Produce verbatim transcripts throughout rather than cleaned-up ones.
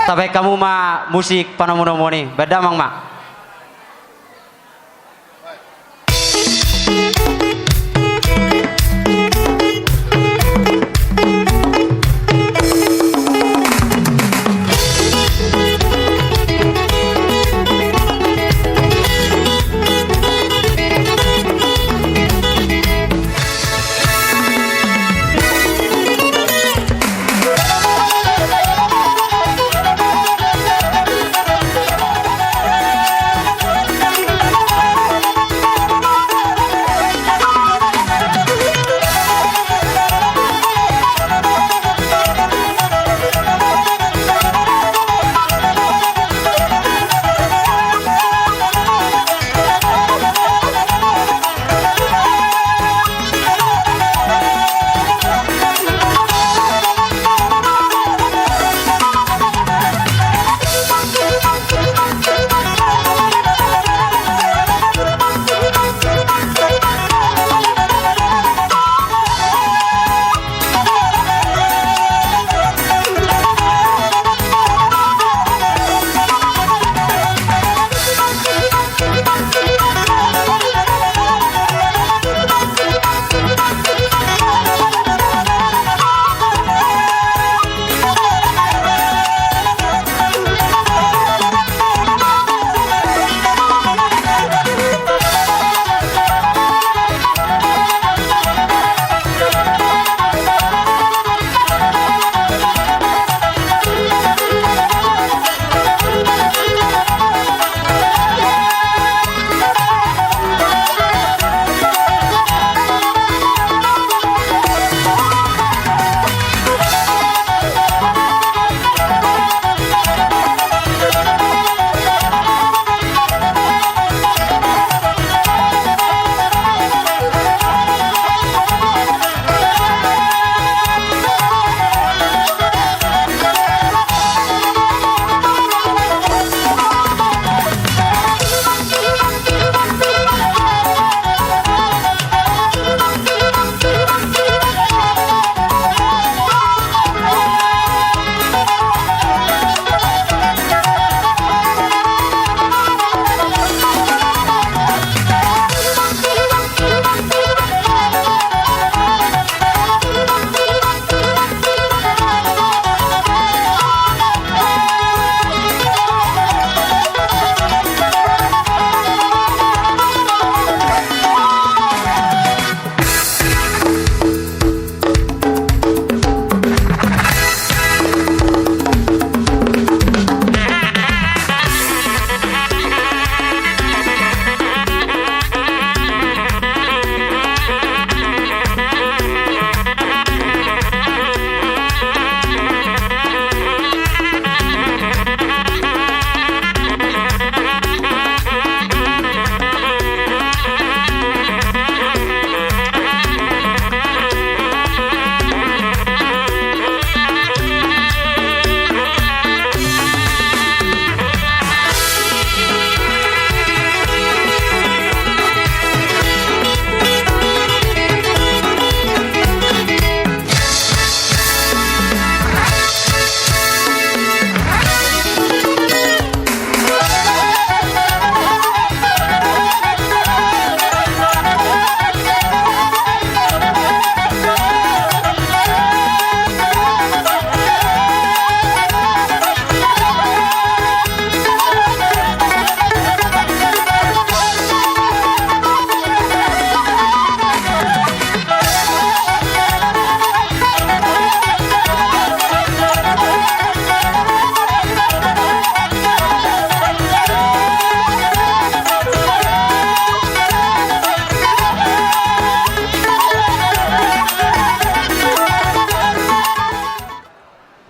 Tabaen hamu ma musik panomunomuon i, baen damang ma.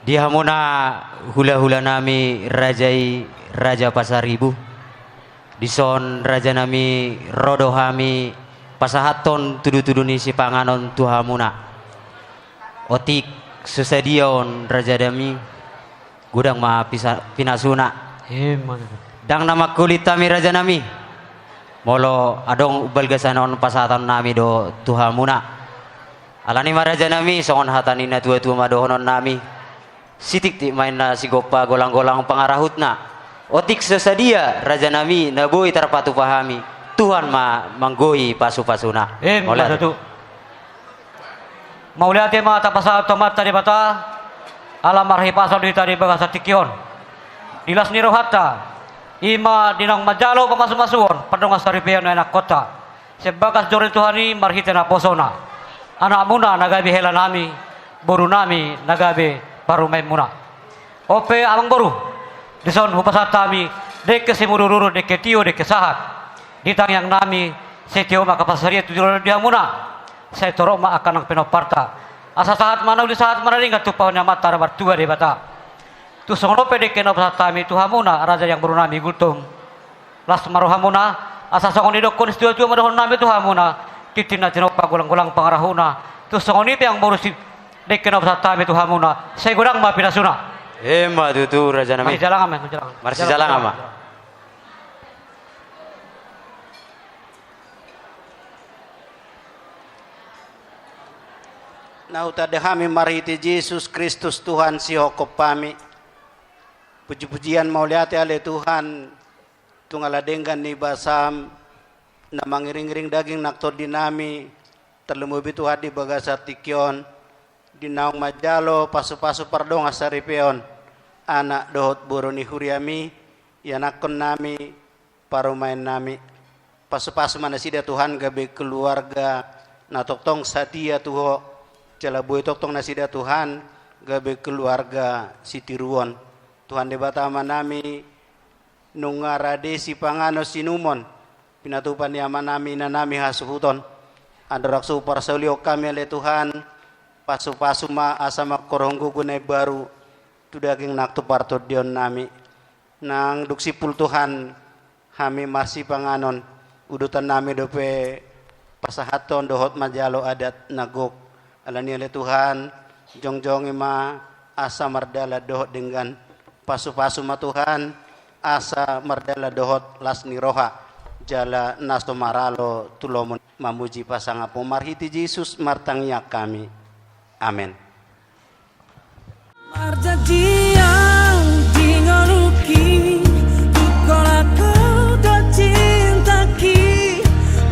Di hamuna hulahulanami raja i, Raja Pasaribu. Dison rajanami, ro do hami pasahathon tudutudu ni sipanganon tu hamuna. Otik so sadia on rajanami, godang ma pisa-, pinasuna. Emma tutu. Ndang na mangkulit hami rajanami, molo adong umbalga sian on pasahatonnami do tu hamuna. Alani ma rajanami, songon hata ni natuatua ma dohononnami: Sitiktik ma inna sigompa, golanggolang pangarahutna. Otik so sadia rajanami na boi tarpatupa hami, Tuhan ma manggohi pasupasuna. Emma tutu. Mauliate ma tapasahat tu Amanta Debata, ala marhipason do hita di bagasan tingki on. Di las ni rohanta, i ma di naung manjalo pamasumasuon, pardongansaripeon ianakhonta. Sian bagas joro ni Tuhan i marhite naposona. Anakmuna na gabe helanami, borunami na gabe parumaenmuna. On pe amangboru, dison hupasahat hami dengke simudurudur, dengke tio, dengke sahat. Di tangiangnami, sai tio ma angka pansarian tu joloan on di hamuna. Sai torop ma angka nang pinomparta. Asa sahat ma na uli, sahat ma na denggan tumpahon ni Amanta na martua Debata. Tung songon on pe dengke na hupasahat hami tu hamuna, raja ni amangborunami Gultom. Las ma rohamuna, asa songon nidokkon ni situatua ma dohononnami tu hamuna, tintin na tinompa, golanggolang pangarahutna. Tung songon i pe amangboru, si dengke na hupasahat hami tu hamuna, sai godang ma pinasuna. Emma tutu rajanami. Marsijalangan ma, marsijalangan. Marsijalangan ma. Na hutanda hami marhite Jesus Kristus Tuhan, sihophop hami. Pujipujian mauliate ale Tuhan, tung ala denggan ni basam, na mangiringiring daging nang tondinami, tarlumobi Tuhan di bagasan tingki on, di naung manjalo pasupasu pardongansaripeon, anak dohot boru ni huriami, ianakhonnami, parumaennami. Pasupasu ma nasida Tuhan gabe keluarga na tongtong satia tu Ho, jala boi tongtong nasida Tuhan gabe keluarga sitiruon. Tuhan Debata Amanami, nunga rade sipanganon sinumon, pinatupa ni amanami inanami hasuhuton. Andorang so huparsaulihon hami ale Tuhan, pasupasu ma asa mangkorhon gogo na imbaru tu daging nang tu partondionnami. Nang dung simpul Tuhan, hami marsipanganon, udutannami dope pasahathon dohot manjalo adat na gok. Alani ale Tuhan, jongjongi ma asa mardalan dohot denggan. Pasupasu ma Tuhan, asa mardalan dohot las ni roha, jala na so maralo tu lomo mamuji pasangapmu. Marhite Jesus martangiang hami. Amen. Marjanjian di ngolungki, tung holan ho do cintangki,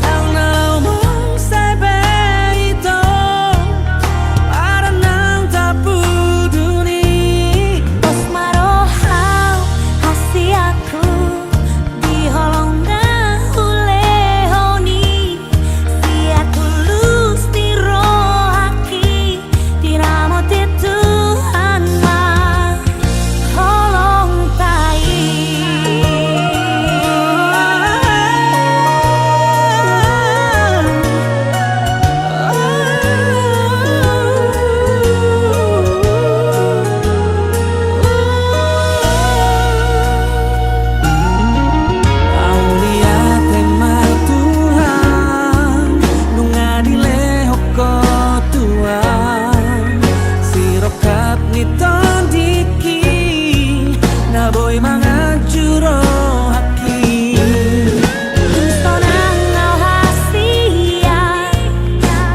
ndang na laho muse be ito, badan nang tapuduni. Pos ma roham, hasian di holong na hulehon i, sian tulus ni rohangki, diramoti Tuhan ma holongta i. Mauliate ma Tuhan, nunga dilehon Ho Tuhan, sirongkap ni tondingki, na boi manganju rohangki. Tung sonang au hasian,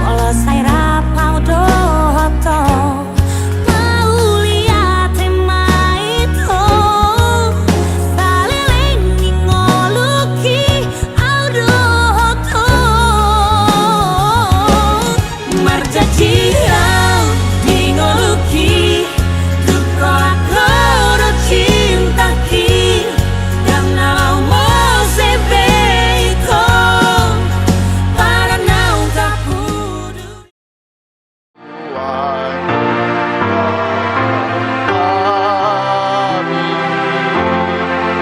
molo sai rap au dohot ho. Mauliate ma i Tuhan, saleleng ni ngolungki au dohot ho. Marjanjian di ngolungki, tung holan ho do cintangki, ndang na laho muse be ito, badan nang tapuduni.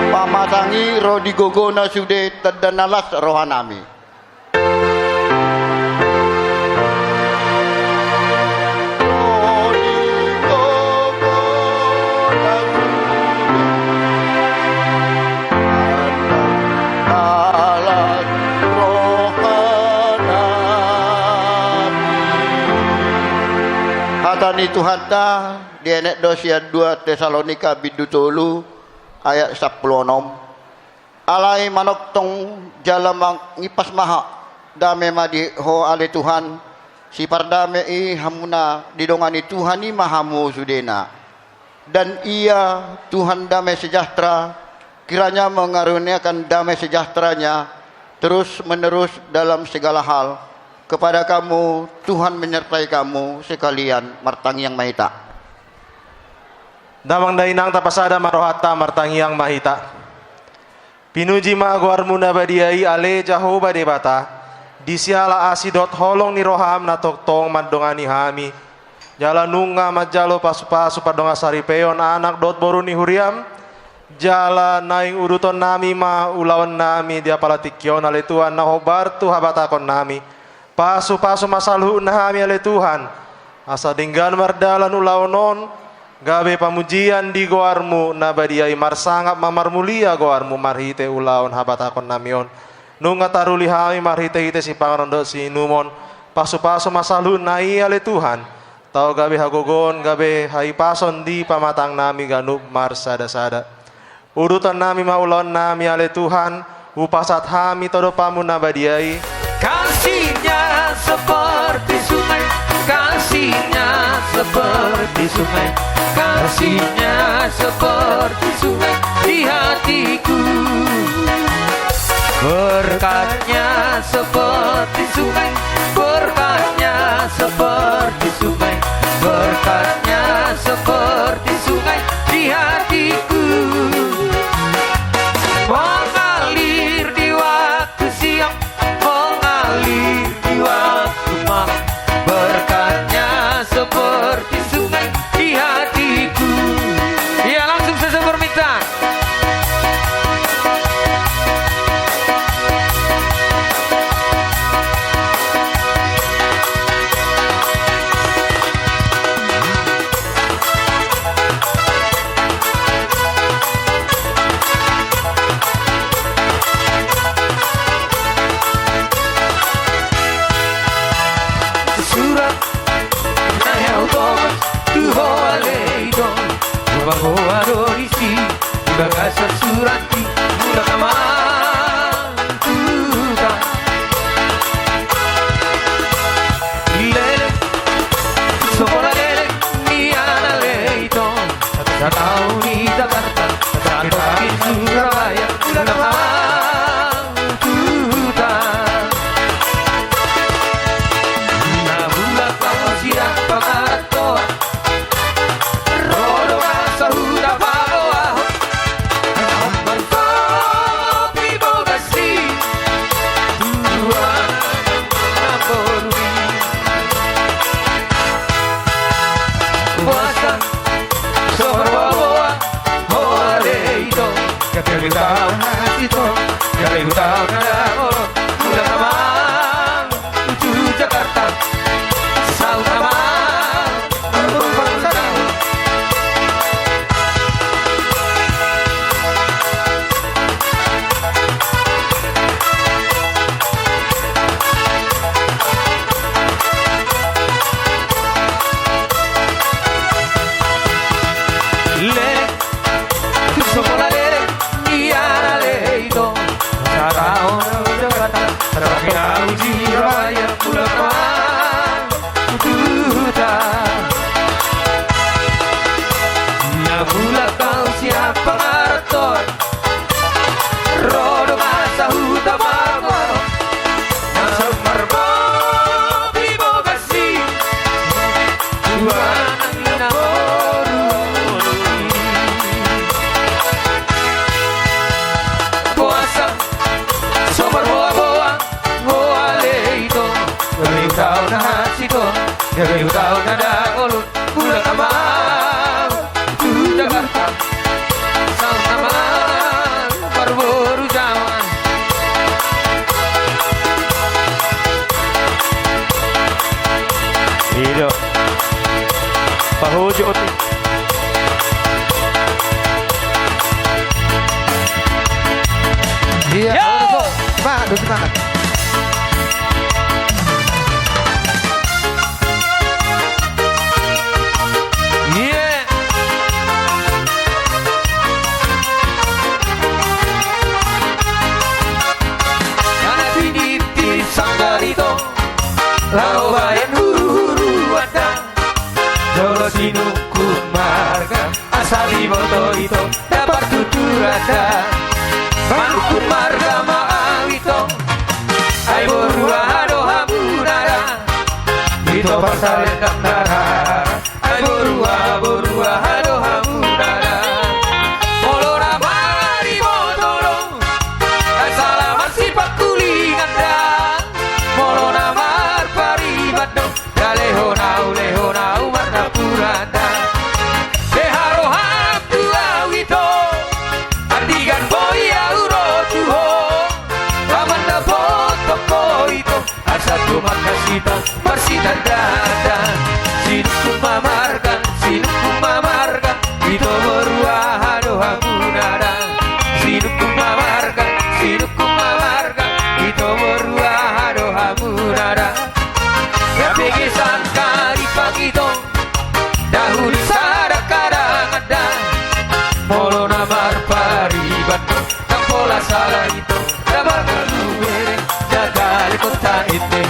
Pamatang i ro di gogona sude tanda na las rohanami. Hata ni Tuhanta dienet do sian dua Tesalonika bindu tolu ayat sampulu onom. Alai manongtong jala mangimpas ma ho, dame ma di ho ale Tuhan, sipardame i hamuna, didongani Tuhan i ma hamu sudena. Dan Ia, Tuhan damai sejahtera, kiranya mengaruniakan damai sejahtera-Nya terus-menerus dalam segala hal kepada kamu. Tuhan menyertai kamu sekalian. Martangiang ma hita. Damang dainang, tapasada ma rohanta, martangiang ma hita. Pinuji ma goarMu na badia i, ale Jahowa Debata, di siala asi dohot holong ni rohaM na tongtong mandongani hami. Jala nunga manjalo pasupasu pardongansaripeon anak dohot boru ni huriaM. Jala naeng udutonnami ma ulaonnami di apala tingki on, ale Tuhan, na hombar tu habatahononnami. Pasupasu ma saluhutna hami, ale Tuhan, asa denggan mardalan ulaon on, gabe pamujian di goarMu na badia i. Marsangap ma marmulia goarMu marhite ulaon habatahononnami on. Nunga taruli hami marhitehite sipanganon dohot siinumon. Pasupasu ma saluhutna i, ale Tuhan, tau gabe hagogoon, gabe hahipason di pamatangnami ganup marsadasada. Udutonnami ma ulaonnami, ale Tuhan, hupasahat hami tu adopanMu na badia i. Kasih-Nya seperti sungai, kasih-Nya seperti sungai, kasih-Nya seperti sungai di hatiku. Berkat-Nya seperti sungai, berkat-Nya seperti sungai, berkat-Nya seperti sungai di hatiku. Mengalir di waktu siang, mengalir di waktu malam, berkat-Nya seperti sungai di hatiku. Iya, langsung sesabar minta. Surat na hea huboan tu ho ale ito, huboan ho do disi, di bagasan surat i mulak amang tu huta. Leleng, so pola leleng nian ale ito, sataon i Jakarta, sataon i Surabaya, mulak amang tu huta. Na mulak au sian pangarantoan, ro do masa huda paboahon, na margopi bogas i tu anak namboru i. Boasa so marboaboa ho ale ito, gabe hutaon na sitong, gabe hutaon na dangol, mulak amang tu Jakarta, saut amang. Leleng, tu so pola leleng nian ale ito, sataon i Jakarta, sataon i Surabaya, mulak amang tu huta. Na mulak au sian pangarantoan, ro do masa huda paboahon, na so margopi bogas i tu anak namboru i. Boasa so marboaboa ho ale ito, gabe hutaon na sitong, gabe hutaon na dangol, mulak amang tu Jakarta, saut amang parboru jaoan. I do. Pahojo otik. Iya. Yo! Semangat, semangat. Iya. Anak pinipit sanggar ito, laho bahen huruhuruan da, jolo sinungkun marga. Ito, ito, dapat tuturada. Manungkun marga ma au ito. Ai boru aha do hamu nada. Ito parsarian dang nada. Ai boru aha, boru aha do hamu nada. Molo na mariboto do, na sala marsipangkulingan da. Molo na marpariban do, da lehon au, lehon au marnapuran da. Beha roham tu au ito, andigan boi au ro tu ho. Paman na boto ko ito, asa tu mangkasita, marsitandaan. Sinungkun ma marga, sinungkun ma marga, ito boru aha do hamu nada. Sinungkun ma marga, sinungkun ma marga, ito boru aha do hamu nada. Nabege sangkari pangito, dahulu sada karangan da. Molo na marpariban do, ndang pola sala ito. Dabar galu bere, dagale kota ende.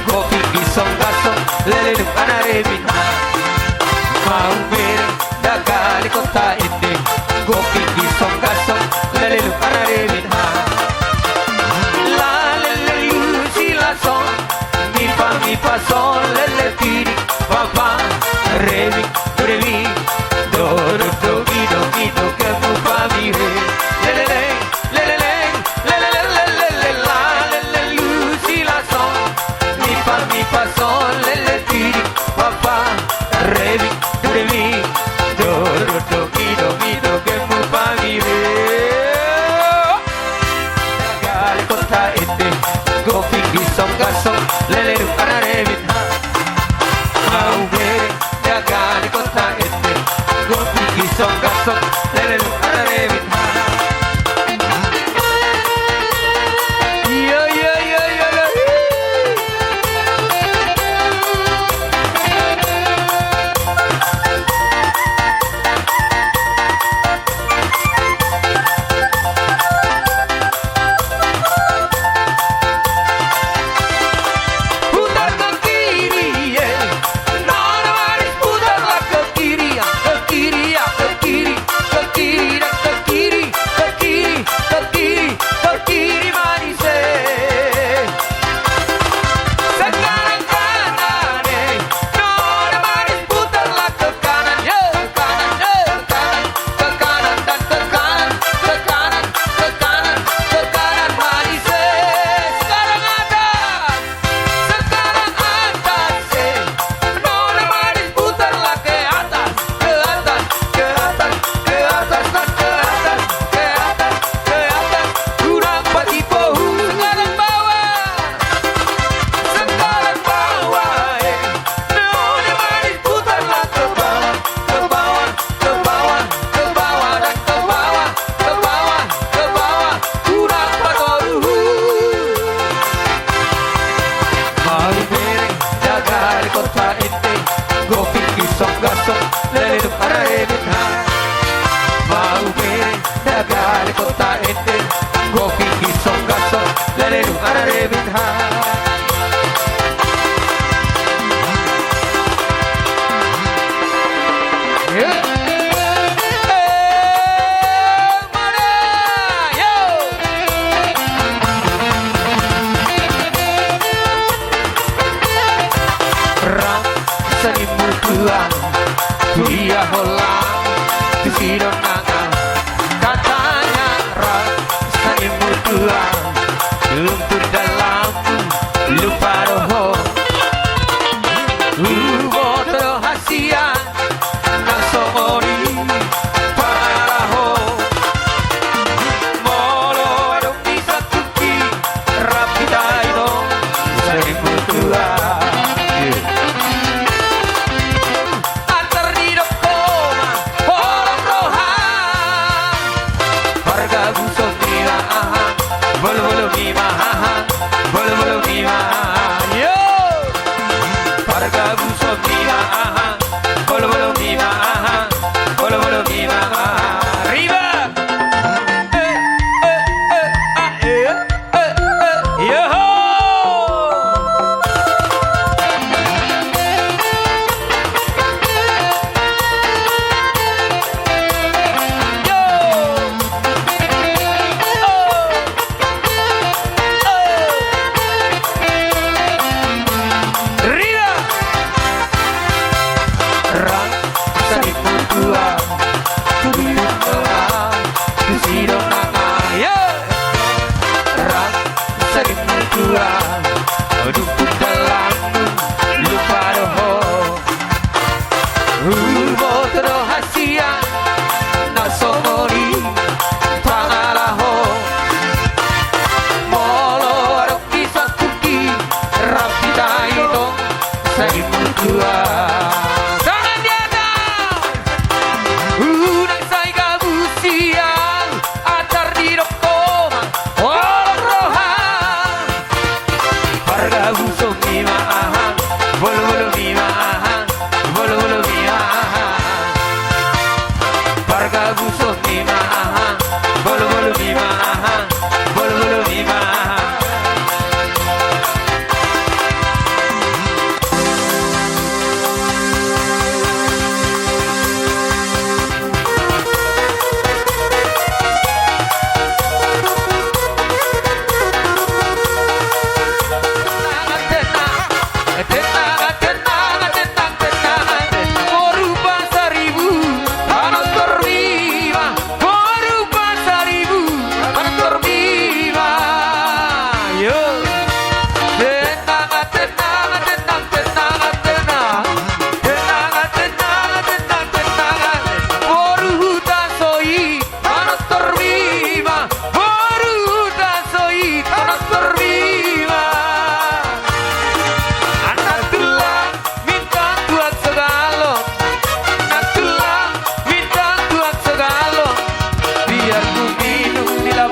Gopi gisong gasong, lele duk ana rebin ha. Mau bere, dagale kota ende. Gopi gisong gasong, lele duk ana rebin ha. Lalele lu si la son, mi fa mi fa sol lele tiri, fa fa re mi re mi, do do do mi do mi do ke mu fa mi re. Lele le, lele le, lele le, lele le, lalele lu si la son, mi fa mi fa sol lele tiri, fa fa re mi re mi, do do do mi do mi do ke mu fa mi re. Dagale kota ende, gopi gisong gasong, lele duk ana rebin ha. Mau bere, dagale kota ende, gopi gisong gasong, lele duk ana rebin ha. Iya, iya, iya, iya, iya. Putar ke kiri, eh. Nona manis, putarlah ke kiri, ya. Ke kiri, ya. Ke kiri, ke kiri, dan ke kiri, ke kiri, ke kiri, ke kiri manis, eh. Sekarang kanan, eh. Nona manis, putarlah ke kanan, ya. Ke kanan, ya. Ke kanan. Ke kanan dan ke kanan, ke kanan, ke kanan, ke kanan manis, eh. Sekarang atas, sekarang atas, eh. Nona manis putarlah ke atas, ke atas, ke atas, ke atas, dan ke atas, ke atas, ke atas. Kurang patipohu sekarang bawah. Sekarang bawah, eh. Nona manis putarlah ke bawah, ke bawah, ke bawah, ke bawah, dan ke bawah, ke bawah, ke bawah. Kurang patoruhu. Mau bere, dagale kota ende, gopi gisong gasong, lele duk ana rebin ha. Mau bere, dagale kota ende, gopi gisong gasong, lele duk ana rebin ha. Eh, mana? Yo. Ra, seni murtua, tu dia hola, tu sidongan. Katanya ra, seni murtua, lumpuh dalam lupa roho. Ubo tero hasian, nang songon i paraho. Molo adong di satuki, rap hita ito, seni murtua. Antar didok ho ma, holong roha. Pargabuson ni ma aha, bolobolo ni ma aha, bolobolo ni ma aha. Yo! Pargabuson ni ma aha, bolobolo ni ma aha, bolobolo ni ma aha. Riba! Eh, eh, eh, ah, eh. Yoho!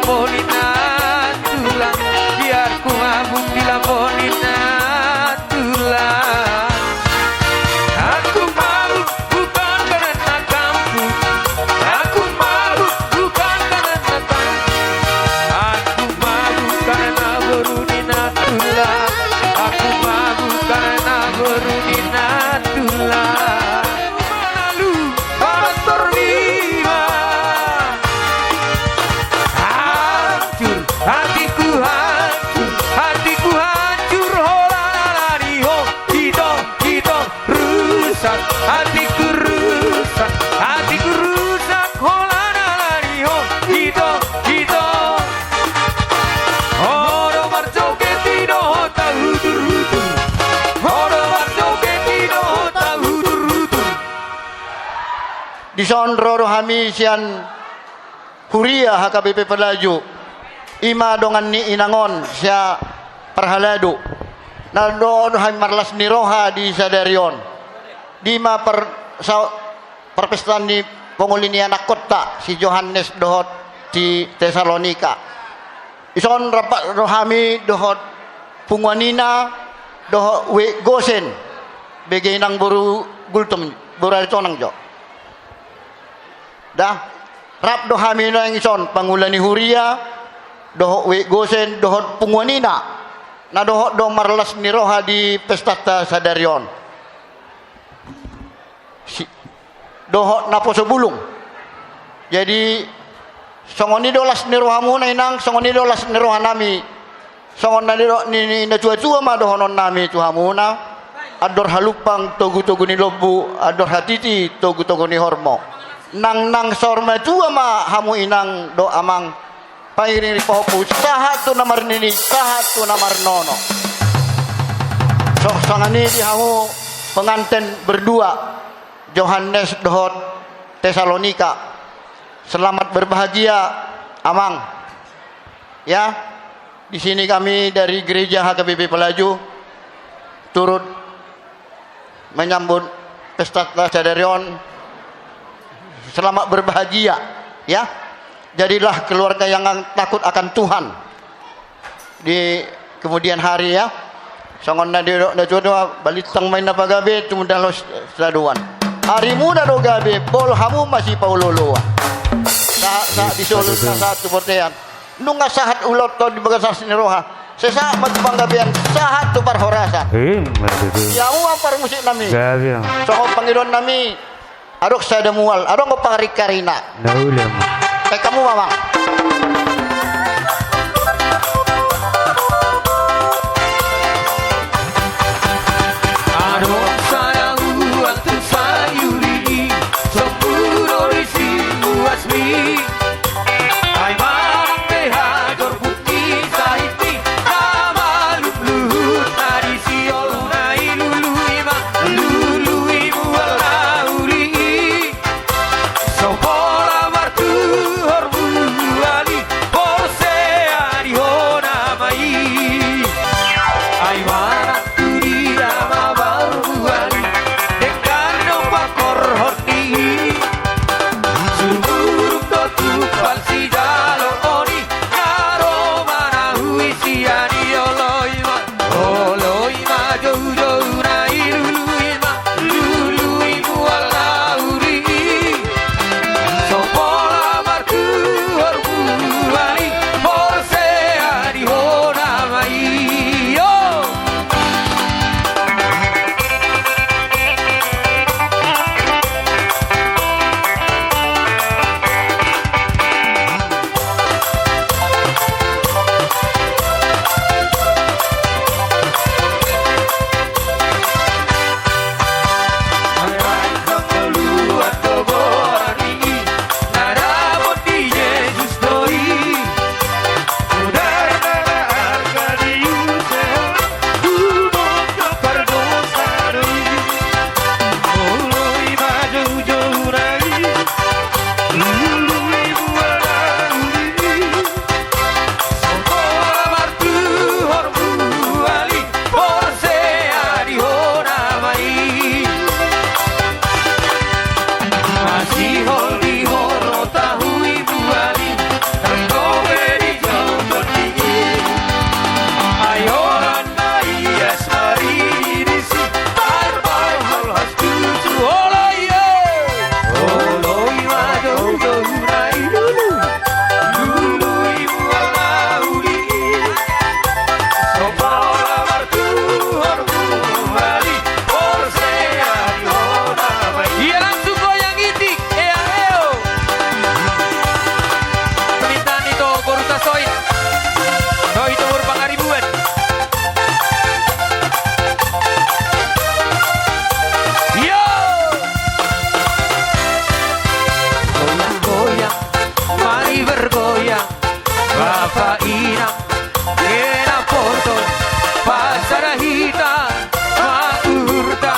Lamboni na tulang, biar ku mabuk di Lamboni na tulang. Aku mabuk bukan karena kampung, aku mabuk bukan karena kampung. Aku mabuk karena boru ni na tulang, aku mabuk karena boru ni na tulang. Manalu, Barat Torbiba. Hancur, hatiku hancur, hatiku hancur, holan ala ni ho, hito, hito, rusak, hatiku rusak, hatiku rusak, holan ala ni ho, hito, hito. Ho do marjoget, i do ho tahutur-hutur, ho do marjoget, i do ho tahutur-hutur. Dison ro do hami sian huria H K B P Pelaju, i ma dongan ni inang on, sia parhalado. Na dohot hami marlas ni roha di sadari on. Di ma par-, sa-, parpestaan ni pongoli ni anakkonta, si Johannes dohot si Tesalonika. Dison rap do hami dohot punguan ina, dohot Wijk Gosen, bege inang boru Gultom, boru Aritonang jo. Da, rap do hami nang dison, pangula ni huria, dohot Wijk Gosen, dohot punguan ina, na dohot do marlas ni roha di pestanta sadari on. Si-, dohot naposo bulung. Jadi, songon i do las ni rohamuna inang, songon i do las ni rohanami. Songon na nidok ni, ni natua-tua ma dohononnami tu hamuna: Andor halumpang togu-togu ni lombu, andor hatiti togu-togu ni hormo. Nang, nang saur matua ma hamu inang dohot amang. Pairing ni pahompu, sahat tu na marnini, sahat tu na marnono. So, songon i di hamu pengantin berdua, Johannes dohot Tesalonika. Selamat berbahagia, Amang. Ya, di sini kami dari gereja H K B P Pelaju turut menyambut pesta sadari on. Selamat berbahagia, ya. Jadilah keluarga yang takut akan Tuhan di kemudian hari, ya. Songon na nidok natua-tua, balintang ma inna pagabe, tumundalhon sadongan. Arimuna do gabe, bolo hamu masipaolo-oloan. Sahat, sahat di solu, sahat tu bontean. Nunga sahat ulaonta di bagasan las ni roha, sai sahat ma tu panggabean, sahat tu parhorasan. Ima tutu. Ia hamu amang parmusiknami. Gabe, Amang. Songon pangidoannami, adong sada mual, adong do pangaringkaringna. Na uli, Amang. Baen hamu ma, Amang. Adong sada mual tu sayuri, sombu do disi uasmi. Ai manang pe hajor bukti sahitni, na malum luhut na disi, olo na i lului ma, lului mual na uli i. So pola martuhor mu. Painang, kena porto, pasada hita, ma uhurta,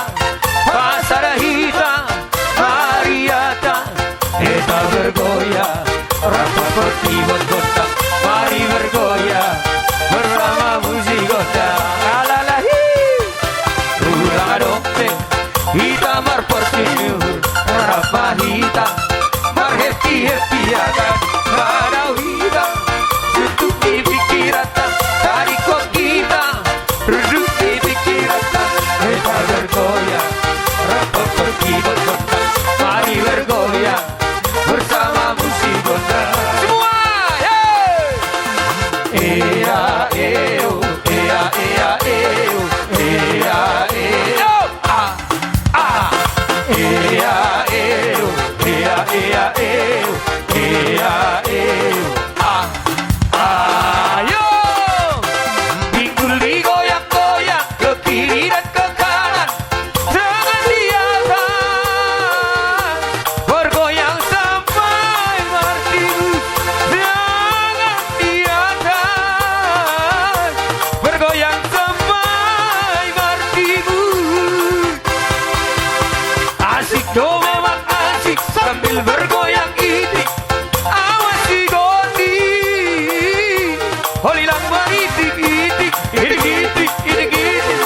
pasada hita, mariata, hita bergoyang, rap parporti gondang, mari bergoyang, bersama musik gondang, alalahi. Ulang adong pe hita marporti ni uhur, rap ma hita marhappy-happy, angka na dao hita, suntuk ni pikiranta, tadingkon hita, runduk ni pikiranta, hita bergoyang, rap parporti gondang, mari bergoyang, bersama musik gondang. Semua, yeay! Ea, eo, ea, ea, eo, ea, eo, a, a. Ea, eo, ea, ea, eo, ea, eo, a, a. Ayo! Pinggul digoyang-goyang, ke kiri dan ke kanan. Tangan di atas, bergoyang sampai martimbur. Tangan di atas, bergoyang sampai martimbur. Asik do memang asik sambil bergoyang itik. Awas digotik. Holilang maritik-itik, itik-itik, itik-itik.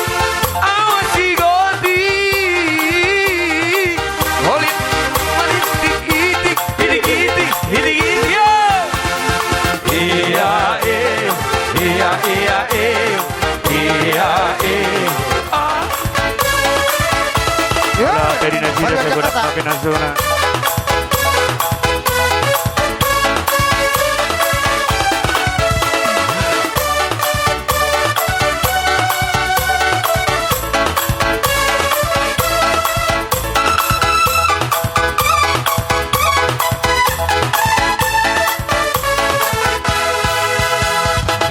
Awas digotik. Holilang maritik-itik, itik-itik, itik-itik. Yo. Ea, eo, ea, ea, eo, ea, eo, a. Yo. Hola, Ferdinand Sina, mari, saya buat Jakarta. Pakai Nazona.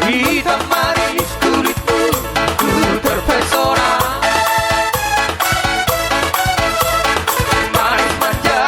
Hitam manis kulitmu, ku terpesona. Manis manja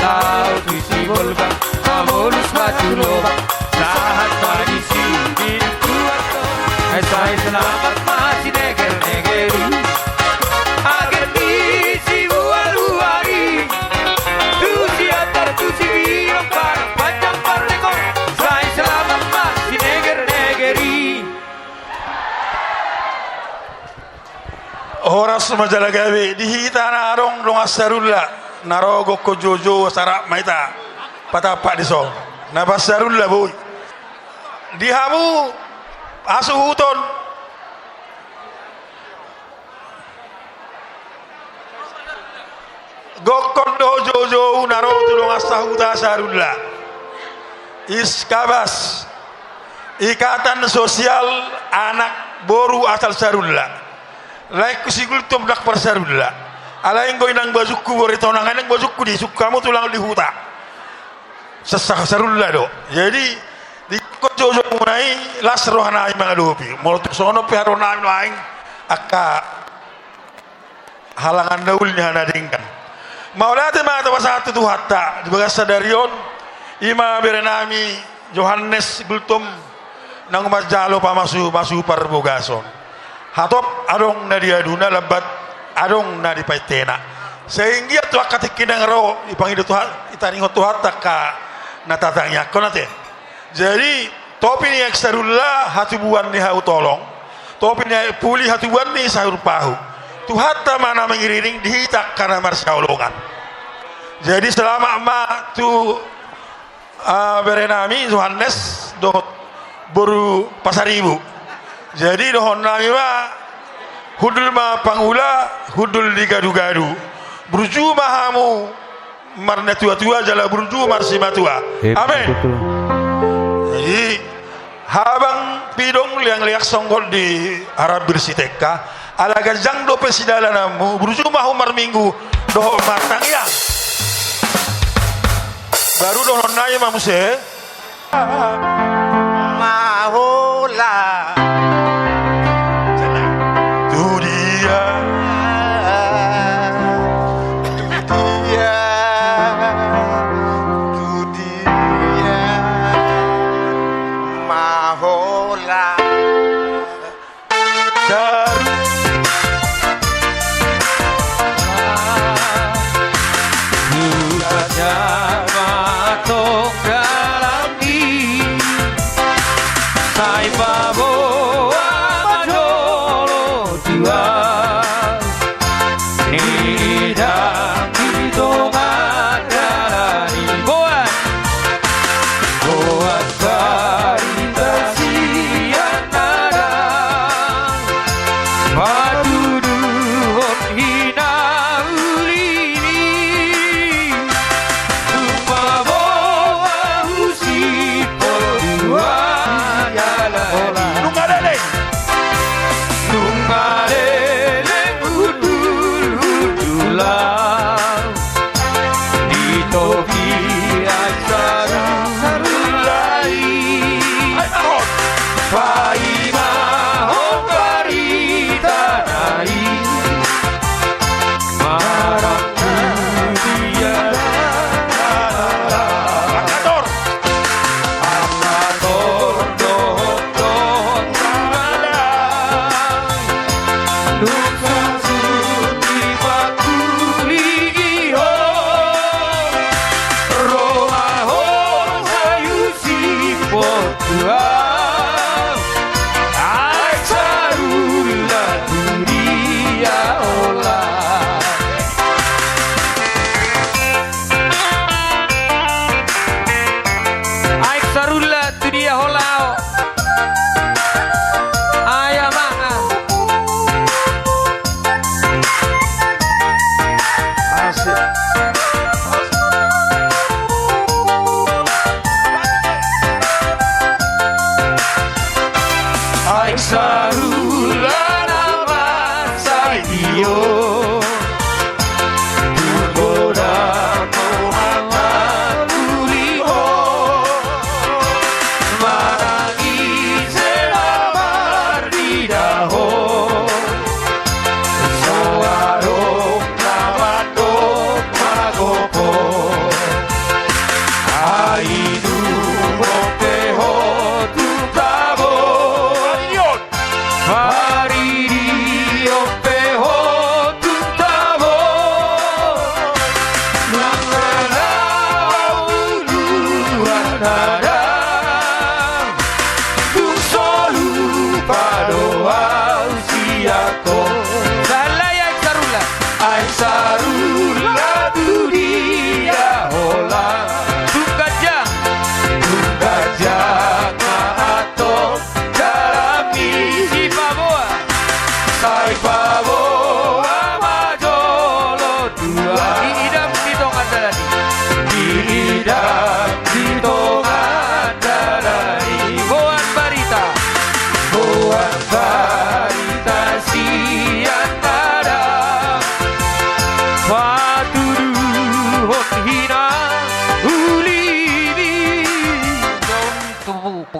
Laho tu Sibolga, mamolus ma tu Lobak, sahat ma disi di Tuhan. Sai selamat ma sinegerneger i. Ager di Sibual-bual i, tu Siantar tu Sibiong, Padang Panjang Parlengkon, sai selamat ma sinegerneger i. Horas ma jala gabe di hita na adong dongan sarulla na ro gokkon joujou, asa rap ma hita patampak dison. Na pasarulla boi. Di hamu hasuhuton, gokkon do joujou na ro tu dongan sahuta sarulla. Iskabas, Ikatan Sosial Anak Boru Asal Sarulla. Laengku si Gultom ndang parsarulla. Alai anggo inang bajungku, bore tonang, inang bajungku di sungkun hamu tulang di huta. Sesa sarulla do. Jadi, di gokkon joujoumuna i, las rohanami mangadopi. Molo tung songon on pe harohanami nuaeng, angka halangan na uli ni hata na denggan. Mauliate ma tapasahat tu Tuhanta di bagasan sadari on, i ma berenami Johannes Gultom, naung manjalo pamasu-masu parbagason. Hatop adong na diaduna, lambat adong na dipaintena. Sai anggiat tu angka tingki na naeng ro, dipangido Tuhan, ditangiangkon Tuhanta angka na tatangiangkon, ate. Jadi, topi ni aek sarulla, hatubuan ni hau tolong. Topi ni aek puli, hatubuan ni sahur pahu. Tuhanta ma na mangiringiring di hita angka na marsihaholongan. Jadi, selamat ma tu, ah, berenami Johannes dohot boru Pasaribu. Jadi, dohononnami ma, hundul ma pangula, hundul di gadu-gadu. Burju ma hamu marnatua-tua jala burju marsimatua. Amin. Jadi, habang pidong leang-leang songgol di harambir sitengka, ala ganjang dope sidalananmu, burju ma hamu marminggu dohot martangiang. Baru dohononnami ma muse. Mahola. Tu dia. Tu dia. Tu dia. Mahola.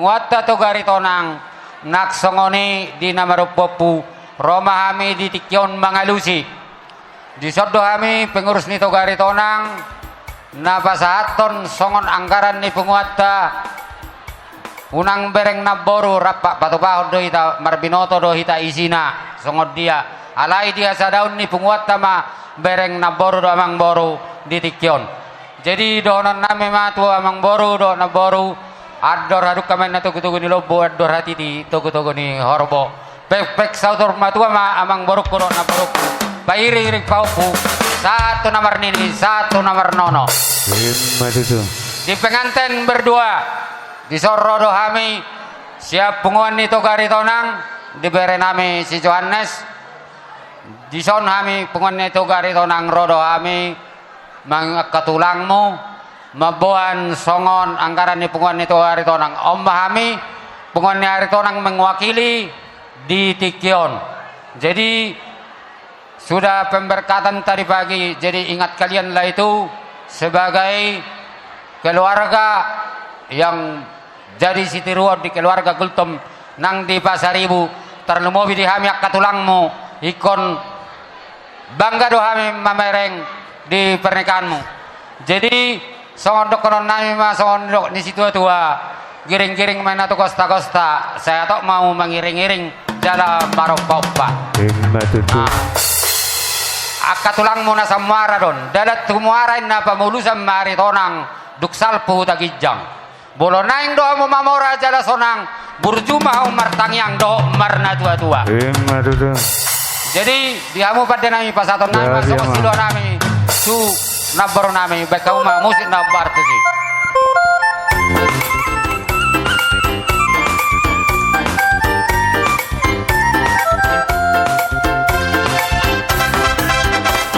Punguanta Toga Aritonang, nang songon i di na marompuompu, ro ma hami di tingki on mangalusi. Dison do hami pengurus ni Toga Aritonang na pasahathon songon anggaran ni punguanta, unang bereng namboru, rap patupahon do hita, marbinoto do hita isina songon dia. Alai di hasadaon ni punguanta ma bereng namboru dohot amangboru di tingki on. Jadi dohonon nami ma tu amangboru dohot namboru, andor hadungka ma inna togutogu ni lombu, andor hatiti togutogu ni horbo. Pekpek saur matua ma amangborungku dohot namborungku, pairingiring pahompu, sahat tu na marnini, sahat tu na marnono. Ima tutu. Di pengantin berdua, dison ro do hami sian punguan ni Toga Aritonang, di bere nami si Johannes. Dison hami punguan ni Toga Aritonang ro do hami, mang angka tulangmu, mamboan songon anggaran ni punguan ni Toga Aritonang. On ma hami, punguan ni Aritonang mewakili di tingki on. Jadi, sudah pemberkatan tadi pagi, jadi ingat kalianlah itu sebagai keluarga yang jadi sitiruon di keluarga Gultom nang di Pasaribu, tarlumobi di hami angka tulangmu, ingkon bangga do hami mamereng di pernikahanmu. Jadi, songon dohonon nami ma, songon didok ni situatua, giringgiring ma inna tu gostagosta, sai hatop ma hamu mangiringiring jala marompaompa. Ima tutu. Ah. Angka tulangmu na samuara do on, dalan tu muara inna pamulusan ma Aritonang, dung salpu huta ginjang. Molo naeng do hamu mamora jala sonang, burju ma hamu martangiang dohot marnatuatua. Ima tutu. Jadi, di hamu pande nami, pasahaton nami ma songon silua nami tu namboru nami, baen hamu ma musik na hombar tusi.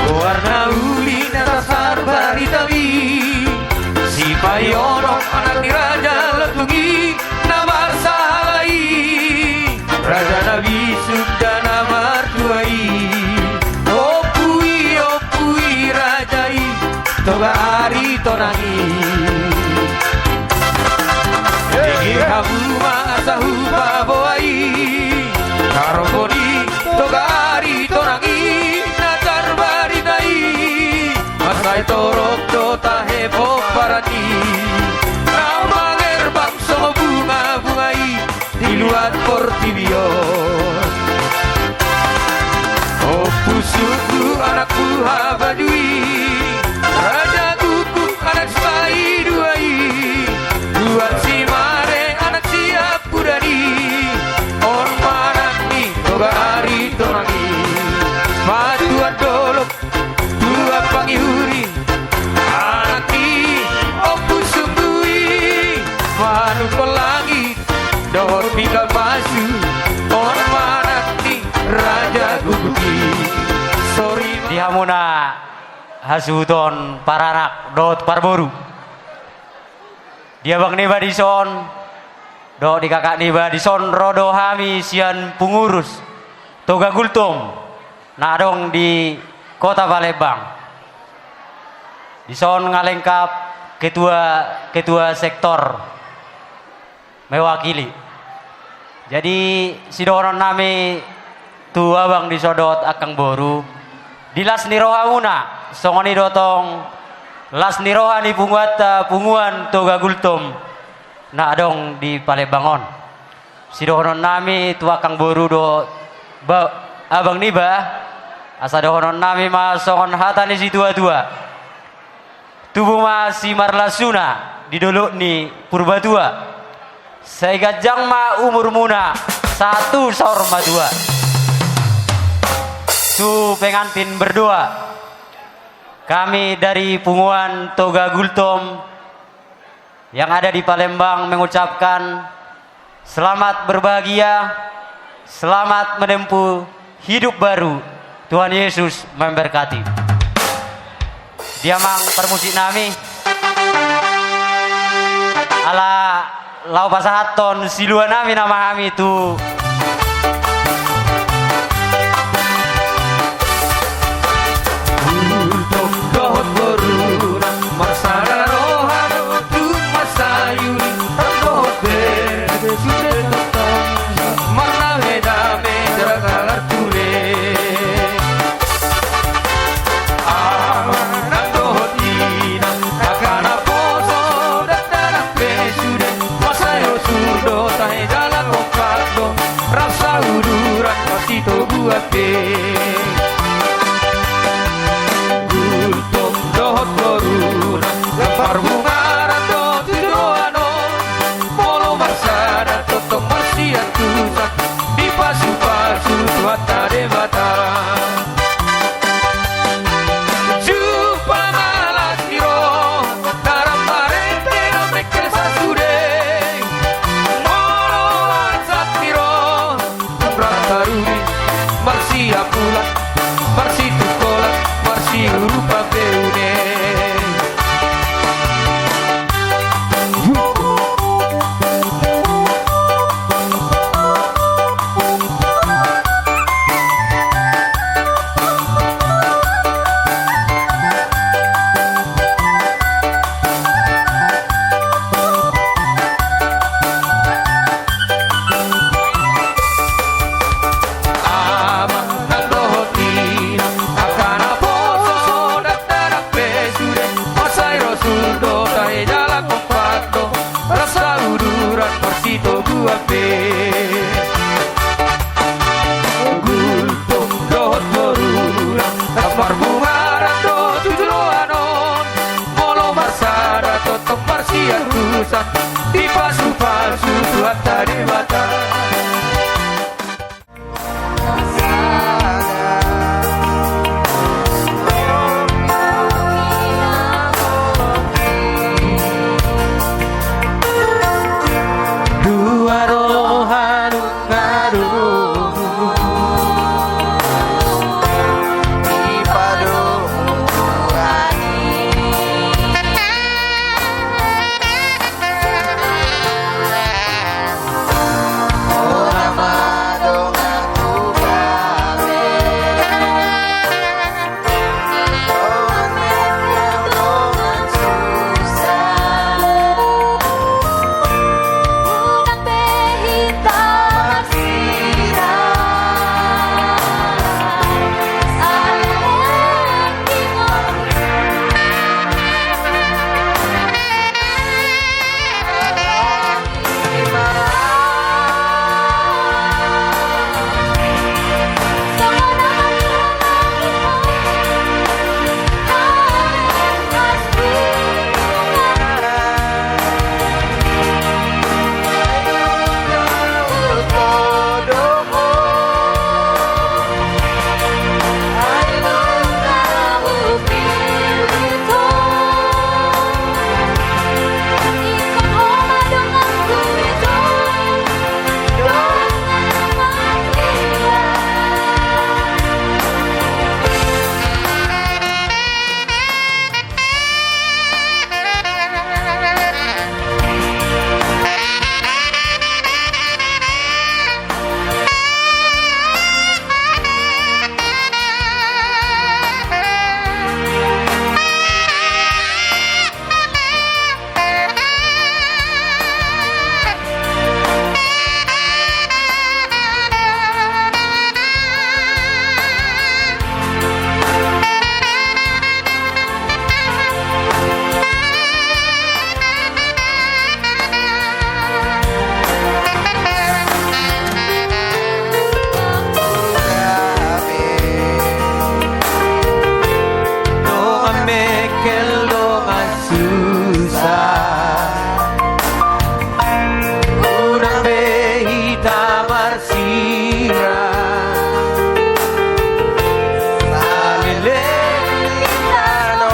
Goar na uli na tarbarita i, Sipaionok anak ni Raja Lontung i na marsahala i. Raja na bisuk da na martua i, ompu i, ompu i raja i, Toga Aritonang i. Denggan hamu ma asa hupaboa i, karombo ni Toga Aritonang i na tarbarita i. Mansai torop do tahe pomparan i, na mangerbang songon bungabunga i di luat portibi on. Ompu Sunggu anak Buhabadu i, Raja Guguk anak Sipaidua i, Tuan Simare anak Siampudan i, on ma anak ni Toga Aritonang i. Matuan dolok, tuan pangihuri, anak ni Ompu Sunggu i, Manungkol Langit dohot Pinggan Masu, on ma anak ni Raja Guguk i. Sori. Di hamu na hasuhuton paranak dohot parboru. Di abang niba dison dohot di kakak niba dison ro do hami sian pengurus Toga Gultom na adong di Kota Palembang. Dison nga lengkap ketua, ketua sektor mewakili. Jadi, sidohonon nami tu abang dison dohot angkang boru, di las ni rohamuna, songon i do tong las ni roha ni punguanta, punguan Toga Gultom na adong di Palembang on. Sidohonon nami tu angkang boru dohot ba-, abang niba, asa dohonon nami ma songon hata ni situatua. Tubu ma simarlasuna di dolok ni Purbatua. Sai ganjang ma umurmuna sahat tu saur matua. Tu pengantin berdua, kami dari punguan Toga Gultom yang ada di Palembang mengucapkan selamat berbahagia, selamat menempuh hidup baru. Tuhan Yesus memberkati. Dia mang parmusik nami. Ala laho pasahathon silua nami nama hami tu Gultom dohot boruna, marsada roha do tung mansai uli, tong dohot be Gultom dohot boruna, las marbungaran do tu joloan on. Molo marsada tongtong marsiantusan, dipasupasu Tuhanta Debata. Jumpa ma las ni roha, garam marende na mengkel sasude. Molo las ni roha, umrah tarudi, marsiapulan, marsitungkolan, marsiurupan be une. Amang nang dohot inang, angka naposo dakdanak pe sude, mansai ro surdot tahe jala kompak do, rasa uduran marsitoguan be. Gultom dohot boruna, las marbungaran do tu joloan on. Molo marsada tongtong marsiantusan, dipasupasu Tuhanta Debata. Dua roha nunga domu dipadomu Tuhan i. Dongan mengkel dongan susa, unang be hita marsirang. Saleleng ni tano.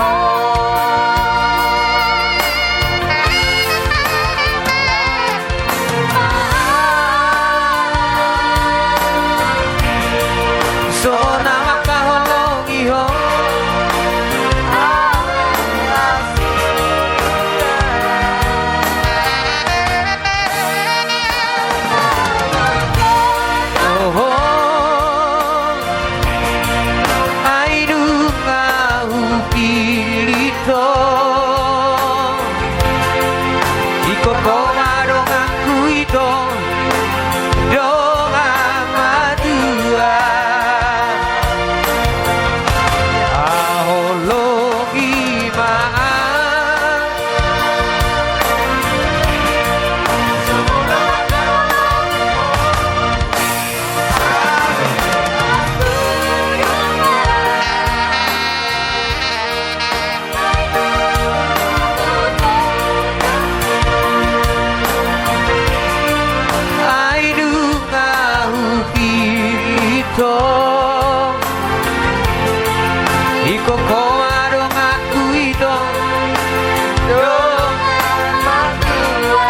So na mangkaholongi ho. Oho. Ai nunga hupillit ho. Ingkon ho ma donganku ito, dongan matua. Haholongi ma au. Ito, ingkon ho ma donganku, ito, dongan matua.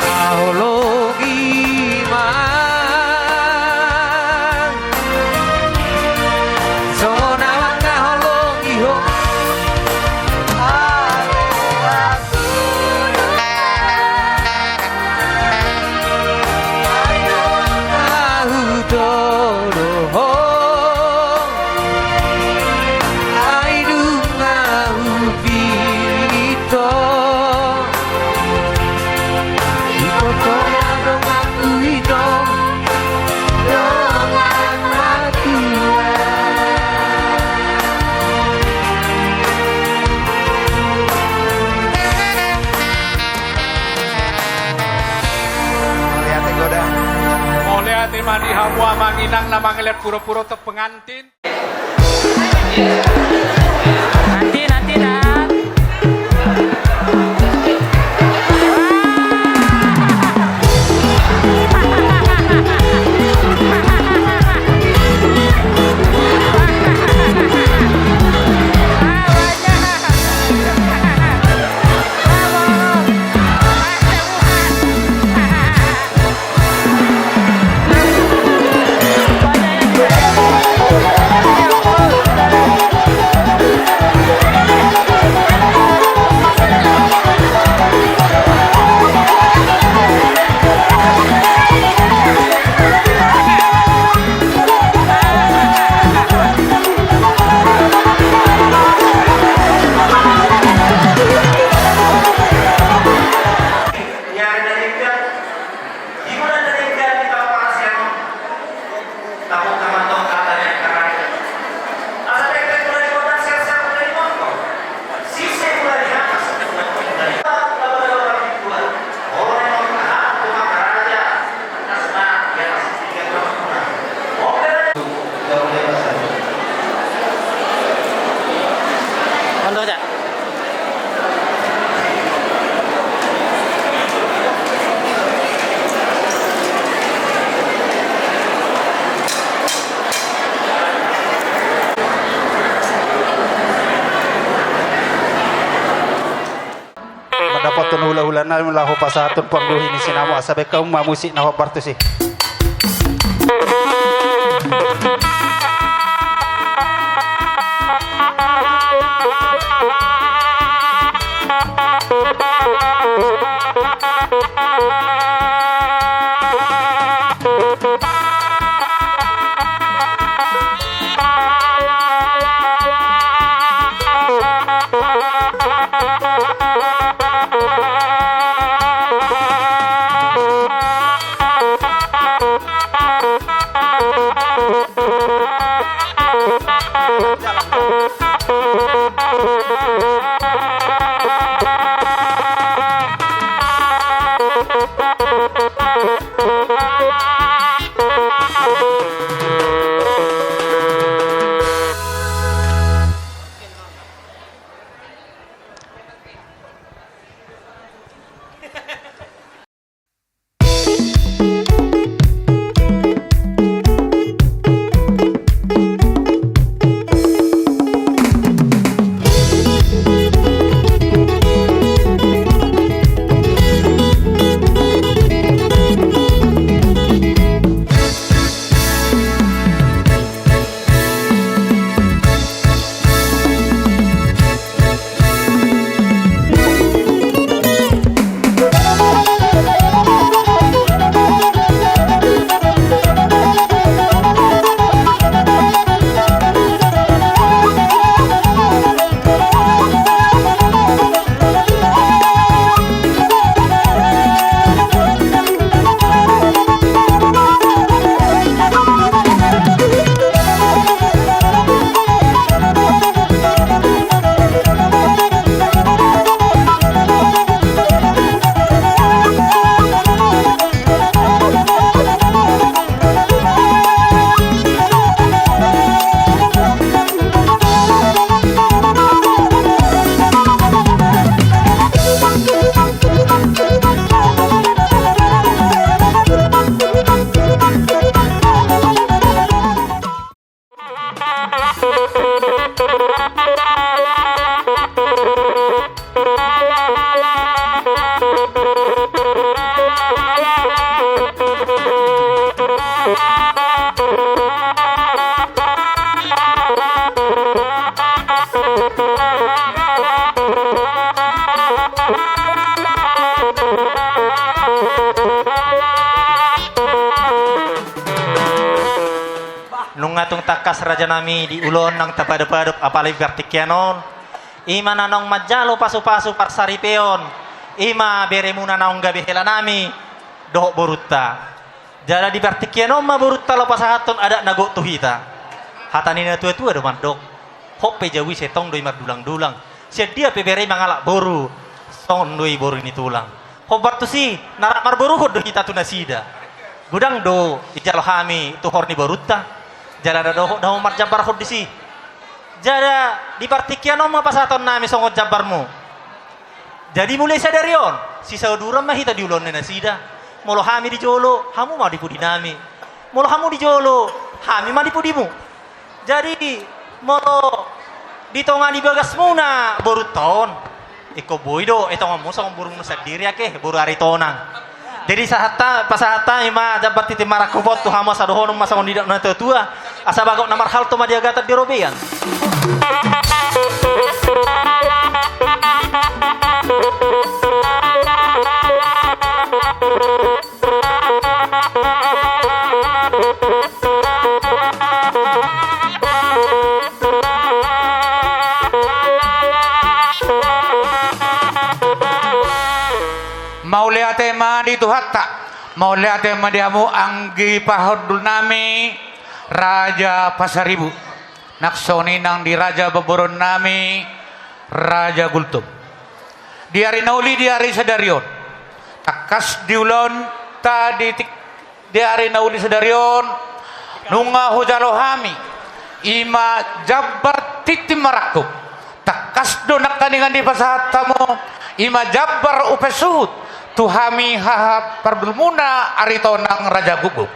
Haholongi ma songon ahu mangkaholongi ho. Ai dung ahu pillit ho, ito, ito ma donganku, ito, dongan matua. Mauliate godang. Mauliate ma di hamu amang inang na mangalehon puro-puro tu pengantin. Nanti, nanti, Dang. Di ari na denggan, di bulan na denggan, di taon parasian on, tabuka ma antong hata ni angka raja. Asa denggan mulai di kota, siap-siap mulai di mangko. Sise mulai di atas. Mulai di atas. Mulai di atas. Mulai di atas. Mandapothon hula-hula nami laho pasahathon pangguhi ni sinamot, asa baen hamu ma musik na hombar tusi. Tung tangkas rajanami di ulaon naung tapadopadop apala di partingkian on. I ma na naung manjalo pasupasu parsaripeon. I ma beremuna naung gabe helanami dohot borunta. Jala di partingkian on ma borunta laho pasahathon adat na gok tu hita. Hata ni natuatua do mandok: Hot pe jabu i sai tong do i mardulangdulang. Sian dia pe bere mangalap boru, songon do i boru ni tulang. Hombar tusi, na rap marboruhon do hita tu nasida. Godang do dijalo hami tuhor ni borunta. Jala na dohot do hamu marjambarhon disi. Jala di partingkian on ma pasahatonnami songon jambarmu. Jadi mulai sadari on, sisaoduran ma hita di ulaon ni nasida. Molo hami di jolo, hamu ma di pudinami. Molo hamu di jolo, hami ma di pudimu. Jadi molo di tonga ni bagasmuna borunta on, ingkon boi do etongonmu songon borungmu sandiri ate, boru Aritonang. Jadi sahat hami, pasahat hami ma jambar tintin marangkup on tu hamu, asa dohonon ma songon nidok ni natuatua, asa bagot na marhalto ma di agatan di robean. Mauliate ma di Tuhanta, mauliate ma di hamu anggi pahundulnami, Raja Pasaribu. Nang songon i nang di raja boboronnami, Raja Gultom. Di ari na uli di ari sadari on, tangkas di ulaonta di tik-, di ari na uli sadari on, nunga hujalo hami, i ma jambar tintin marangkup. Tangkas do nangkiningan dipasahat hamu, i ma jambar upa suhut tu hami haha pardulmuna Aritonang Raja Guguk.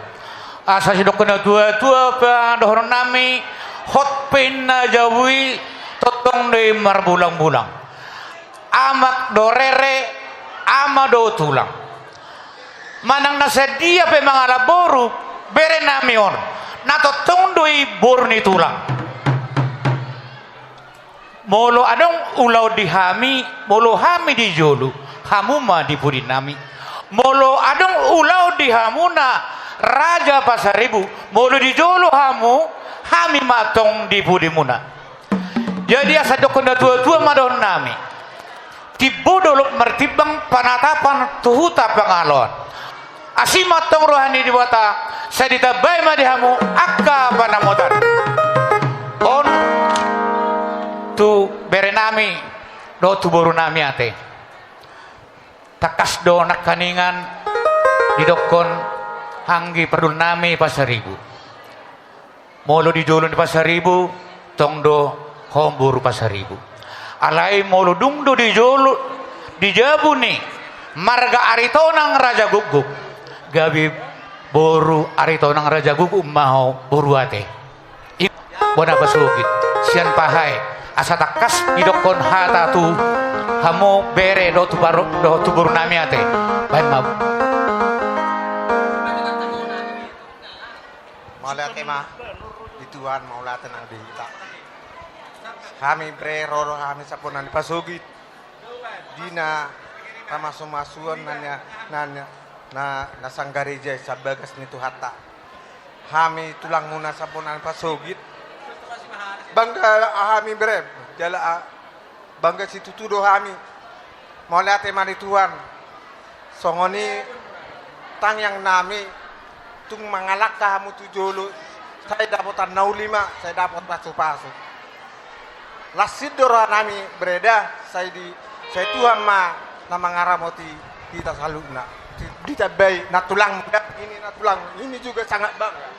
Asa sidok ni natuatua padohononnami, hot pe na jabu i, tongtong do i marbulangbulang. Amak do rere, ama do tulang. Manang na sadia pe mangalap boru, berenami on, na tongtong do i boru ni tulang. Molo adong ulaon di hami, molo hami di jolo, hamu ma di pudinami. Molo adong ulaon di hamuna Raja Pasaribu, molo di jolo hamu, hami ma tong di pudimuna. Jadi asa didok natuatua ma dohononnami: Timbo dolok martimbang, panatapan tu huta pangaloan. Asi ma tong roha ni Debata, sai ditambai ma di hamu angka panamotan. On tu berenami dohot tu borunami ate. Tangkas do nangkiningan didokkon anggi pardulnami Pasaribu. Molo di jolo ni Pasaribu, tong do ho boru Pasaribu. Alai molo dung do di jolo, di jabu ni marga Aritonang Raja Guguk, gabe boru Aritonang Raja Guguk ma ho boru ate. I bona pasogit sian pahae, asa tangkas didokkon hata tu hamu bere dohot tu baro-, dohot tu borunami ate. Baen ma. Mauliate ma di Tuhan, mauliate nang di hita. Hami bere ro do hami sampulna ni pasogit di na pamasumasuon na, na, na, na, na sanggareja i sian bagas ni Tuhanta. Hami tulangmuna sampulna ni pasogit. Bangga hami bere, jala a-, bangga situtu do hami. Mauliate ma di Tuhan. Songon i tangiangnami, tung mangalangka hamu tu jolo, sai dapotan na uli ma, sai dapot pasupasu. Las do rohanami bere da, sai di, sai Tuhan ma na mangaramoti hita saluhutna. Ditambai na tulang, ini na tulang, ini juga sangat bangga.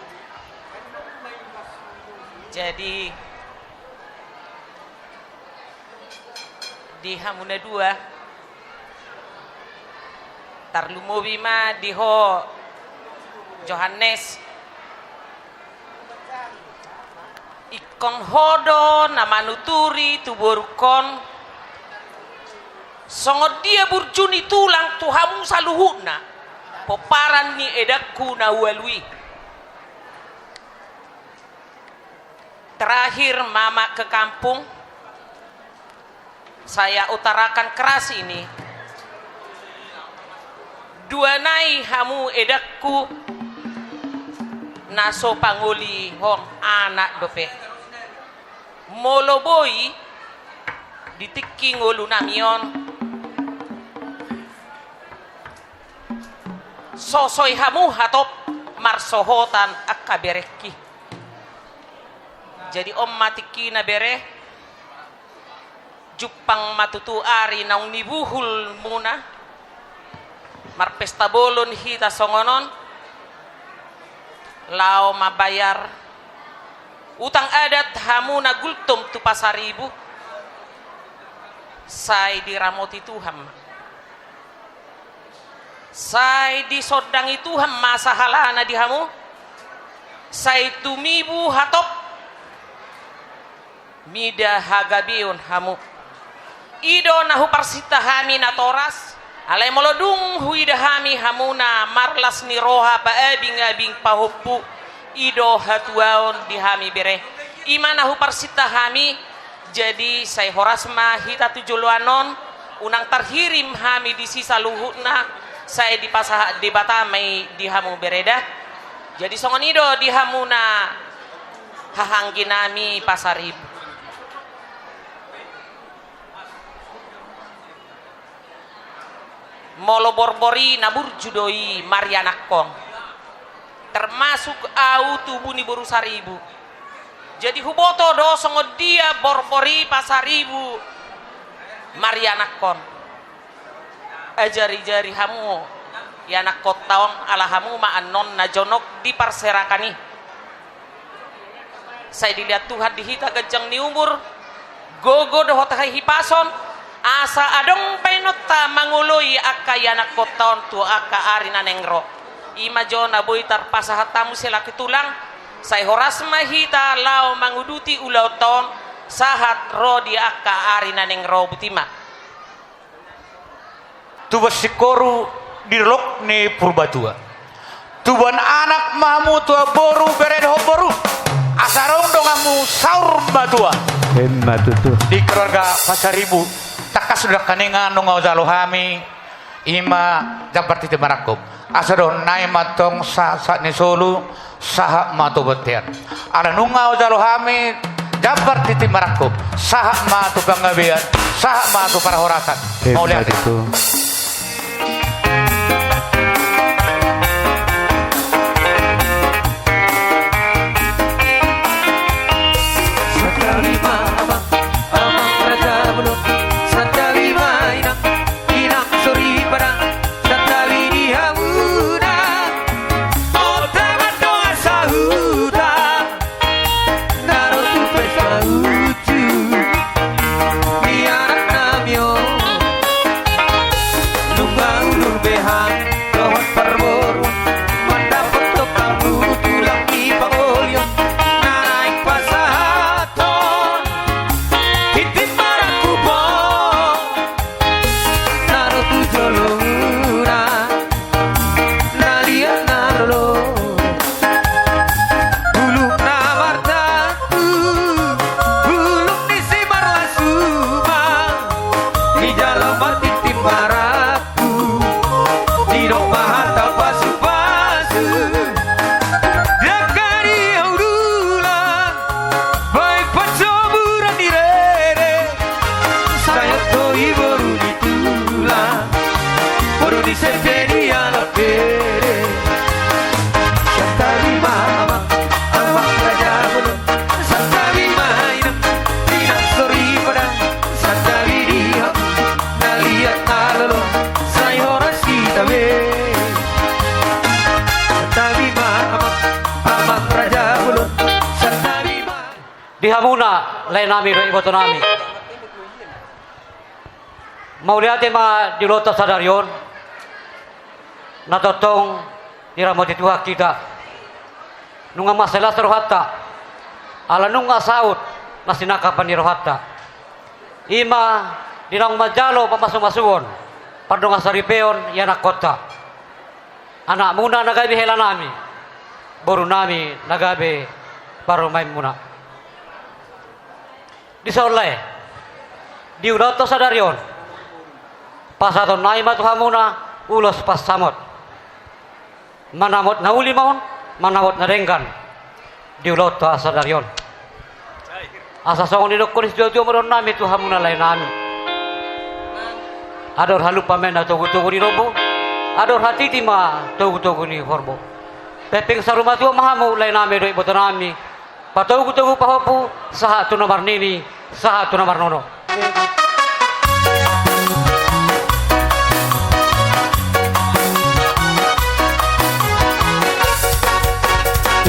Jadi di hamu na dua, tarlumobi ma di ho Johannes, ingkon ho do na manuturi tu borungkon songon dia burju ni tulang tu hamu saluhutna, pomparan ni edangku na ualu i. Terakhir, Mamak ke kampung, saya utarakan keras ini. Dua nai hamu edangku Na so pangolihon anak dope. Molo boi di tingki ngolunami on, sosoi hamu hatop marsohotan angka berengki. Jadi on ma tingkina bere, jumpang ma tutu ari naung nibuhulmuna, marpesta bolon hita songon on, laho mambayar utang adat hamu na gultom tu Pasaribu, sai diramoti Tuhan ma. Sai disondangi Tuhan ma sahalana di hamu, sai tumibu hatop mida hagabeon hamu. I do na huparsinta hami natoras, alai molo dung huida hami hamuna marlas ni roha paabingabing pahompu, i do hatuaon di hami bere. I ma na huparsinta hami, jadi sai horas ma hita tu joloan on, unang tarhirim hami disi saluhutna, sai dipasahat Debata ma i di hamu bere da. Jadi songon i do di hamuna hahangginami Pasaribu. Molo borbor i na burju do i marianakhon. Termasuk au tubu ni boru Saribu. Jadi huboto do songon dia borbor i Pasaribu marianakhon. Ajarijari hamu ianakhonta on, ala hamu ma annon na jonok di parserakan i. Sai dilehon Tuhan di hita ganjang ni umur, gogo dohot hahipason, asa adong baenonta mangoloi angka ianakhonta on tu angka ari na naeng ro. I ma jo na boi tarpasahat hamu sian laki tulang, sai horas ma hita laho manguduti ulaonta on, sahat ro di angka ari na naeng ro. Boti ma. Tubuan singkoru di dolok ni Purbatua. Tubuan anak ma hamu, tubuan boru, bere dohot boru. Asa adong donganmu saur matua. Emma tutu. Di keluarga Pasaribu, tangkas do nangkaningan nunga hujalo hami, i ma jambar tintin marangkup. Asa dohonon nami ma antong sa-, sahat ni solu, sahat ma tu bontean. Ala nunga hujalo hami jambar tintin marangkup, sahat ma tu panggabean, sahat ma tu parhorasan. Emma tutu. Mauliate. Santabi ma amang, amang raja bolon, santabi ma inang, inang soripada, santabi di hamuna. Ota mandongan sahuta, na ro tu pesta uju ni anaknami on. Nunga udur beha dohot parboruon, mandapothon hamu tulang ni pangolian, na naeng pasahathon tintin marangkup on. Na ro tu jolona, na liat na lolo, bulung na martantu, bulung ni si marlasuma, dijalo ma tintin marangkup, didok ma hata pasupasu. Di angka ari hamu tulang, baen pansoburan ni rere, sai hot do i boru ni tulang, boru ni sete di alam bere. Santabi ma amang, amang raja bolon, santabi ma inang, inang soripada, santabi di hamu na liat na lolo, sai horas hita be. Santabi ma amang, amang raja bolon, santabi ma. Di hamuna, laenami dohot ibotonami. Mauliate ma di ulaonta sadari on, na tongtong diramoti Tuhan hita. Nunga mansai las rohanta, ala nunga saut na sinangkapan ni rohanta. I ma di naung manjalo pamasumasuon, pardongan saripeon ianakhonta. Anakmuna na gabe helanami, borunami na gabe parumaenmuna. Dison lae, di ulaonta sadari on, pasahatonnami ma tu hamuna ulos pansamot. Manamot na uli ma on, Manamot na denggan di ulaonta sadari on. Asa songon nidokkon ni situa-tua modom nami tu hamuna lae nami. Adong halumpang ma na togu-togu ni lombu, adong hatiti ma togu-togu ni horbo. Pepeng saur matua ma hamu lae nami dohot iboto nami. Patogu-togu pahompu, sahat tu na marnini, sahat tu na marnono.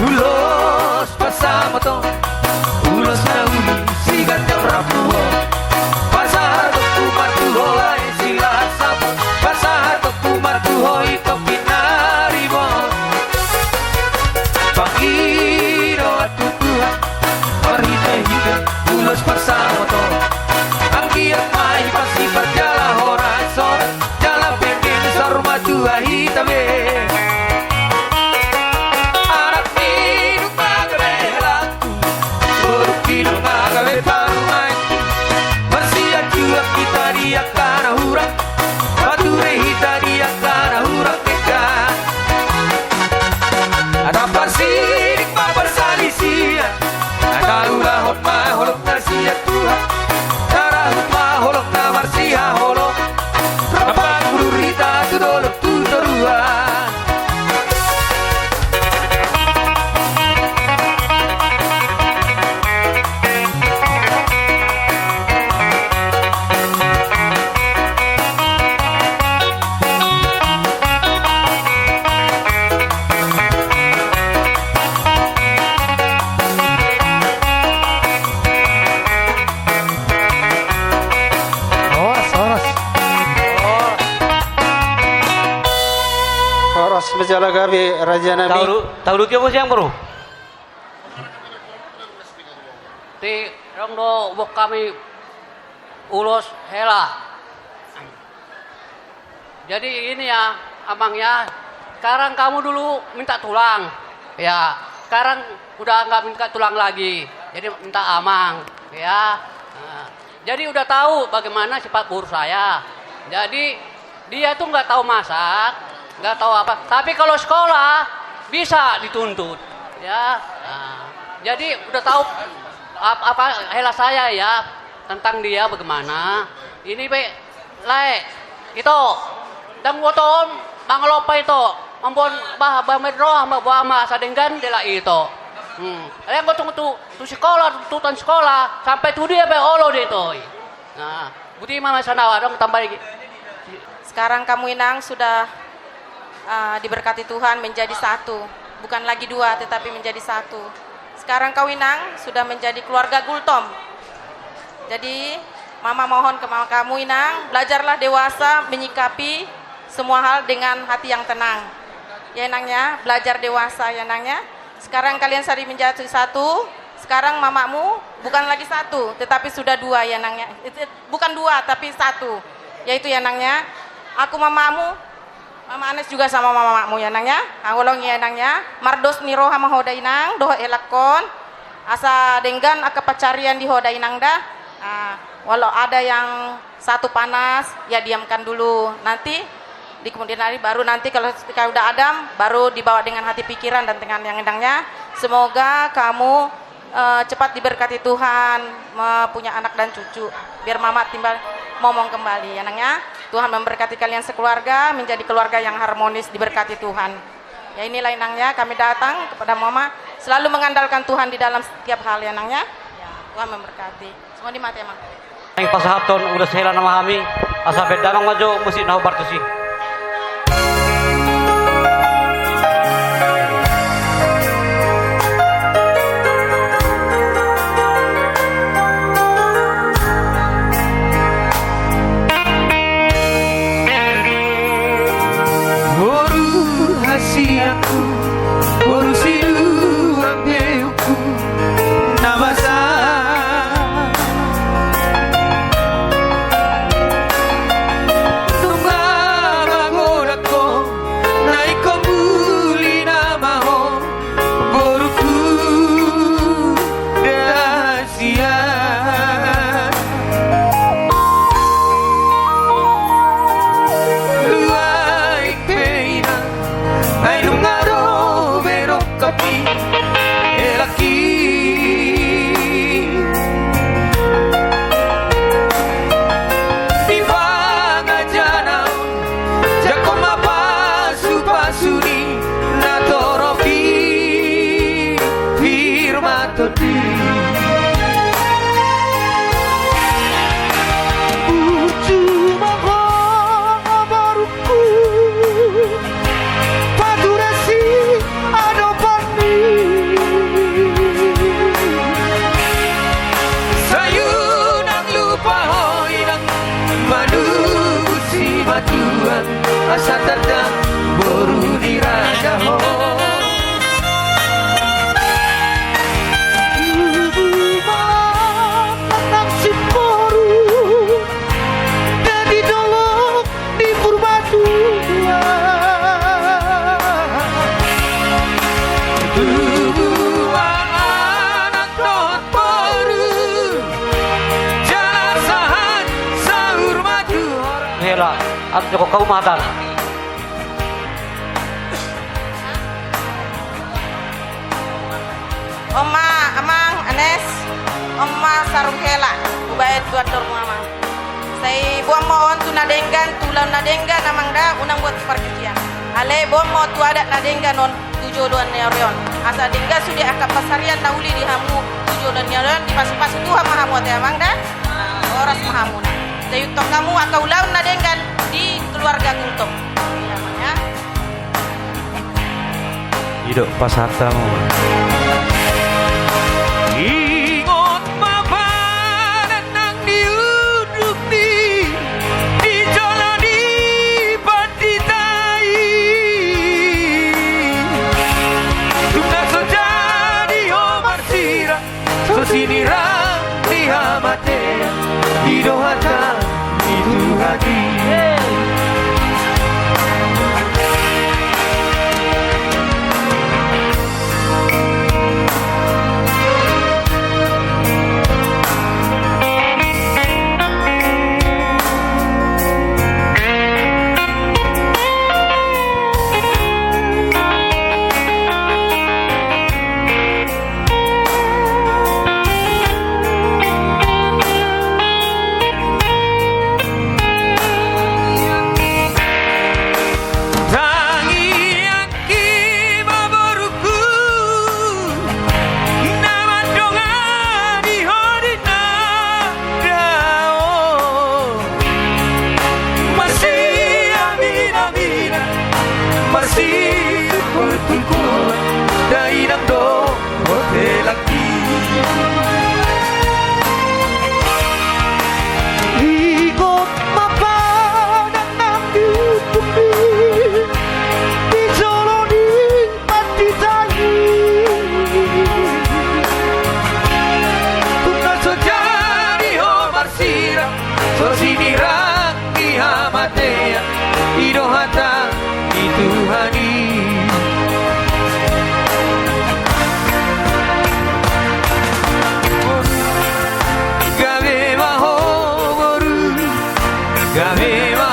Ulos pansamoton, ulos na uli siganjang rambu on. Pasahatonku ma tu ho lae Silahat Sampot, pasahatonku ma tu ho i Tompinaribot. Pangidoan tu Tuhan marhite-hite ulos pansamoton. Anggiat ma i pasi parjala horas-horas, jala pengge saur matua hita be. Anak ni dung na gabe helangku, boru ni dung na gabe parumaenku. Marsianjuan hita di angka na hurang, pature hita di angka na hurang denggan. Asa parsidik ma parsalisian, asa ulahon ma holong na sian Tuhan. Tarahut ma holong na marsihaholongan, rap mangulur hita tu dolok tu toruan. Horas, horas. Horas ma jala gabe raja nami. Tahu, tahu dia musik yang baru. Ti, dong do, buat kami ulos hela. Jadi ini ya, Amang ya, sekarang kamu dulu minta tulang. Ya, sekarang udah nggak minta tulang lagi. Jadi minta Amang, ya. Nah, jadi udah tahu bagaimana sifat buruk saya. Jadi dia tuh nggak tahu masak, nggak tahu apa. Tapi kalau sekolah bisa dituntut, ya. Nah, jadi udah tahu ap-, apa hela saya ya tentang dia bagaimana. Ini be Lae, ito, ndang huboto on mangalompa ito, mamboan bah, bah, bah, bah, bah, asa denggan do lae ito. Hmm. Alai anggo tung tu, tu sikola, tu, tu sikola, sampe tu dia pe olo do ito i. Nah, boti ma masa na adong tambai. Sekarang kamu, Inang, sudah ah, diberkati Tuhan menjadi satu. Bukan lagi dua, tetapi menjadi satu. Sekarang kau, Inang, sudah menjadi keluarga Gultom. Jadi, Mama mohon ke mama kamu, Inang, belajarlah dewasa menyikapi semua hal dengan hati yang tenang. Ya, Inang, ya, belajar dewasa, ya, Nang, ya. Sekarang kalian sudah menjadi satu. Sekarang mamamu bukan lagi satu, tetapi sudah dua, ya, Nang, ya. Itu, bukan dua, tapi satu. Yaitu, ya, Nang, ya. Aku mamamu, Mama Anes juga sama mamamu, ya, Nang, ya. Hangoluhon, ya, Nang, ya. Mardos ni roha ma ho da, Inang, dohot helangkon. Asa denggan angka pansarian di ho da, Inang, da. Ah, walau ada yang satu panas, ya, diamkan dulu. Nanti di kemudian hari baru nanti kalau, kalau udah adem, baru dibawa dengan hati pikiran dan dengan yang, Inang, ya. Semoga kamu eh, cepat diberkati Tuhan, me-, punya anak dan cucu. Biar Mama timbal momong kembali, ya, Nang, ya. Tuhan memberkati kalian sekeluarga, menjadi keluarga yang harmonis, diberkati Tuhan. Ya, inilah, Inang, ya, kami datang kepada Mama, selalu mengandalkan Tuhan di dalam setiap hal, ya, Nang, ya. Ya, Tuhan memberkati. Songon i ma, Amang. Naeng pasahathon ulos hela nama hami, asa baen damang ma jo musik na hombar tusi. Boru hasianku, boru siduan beungku, na masa nunga Hela, antusiahon hamu ma hatana. On ma amang Anes, on ma sarung hela, hubaen tu andormu amang. Sai boan ma on tu na denggan, tu ulaon na denggan amang da, unang buat tu parjujian. Alai boan ma on tu adat na denggan on, tu joloan ni ari on. Asa denggan sude angka pansarian na uli di hamu, tu joloan ni ari on, dipasupasu Tuhan ma hamu ate amang da. Horas ma hamu na. Sai ihuthon hamu angka ulaon na denggan di keluarga Gultom. Iya amang ya. I do pasahat hamu. Ingot ma padan nang di unduk ni, di jolo ni pandita i. Tung na so jadi ho marsirang, so sinirang ni hamatean, i do hata ni Tuhan i. Tangiangki ma borungku, na mandongani ho di na dao. Marsiaminaminan, marsitungkoltungkolan, dainang dohot helangki. Ingot ma padan nang di unduk ni, di jolo ni pandita i. Tung na so jadi ho marsirang, so sinirang ni hamatean, i do hata ni Tuhan i. Gabe ma ho boru, gabe ma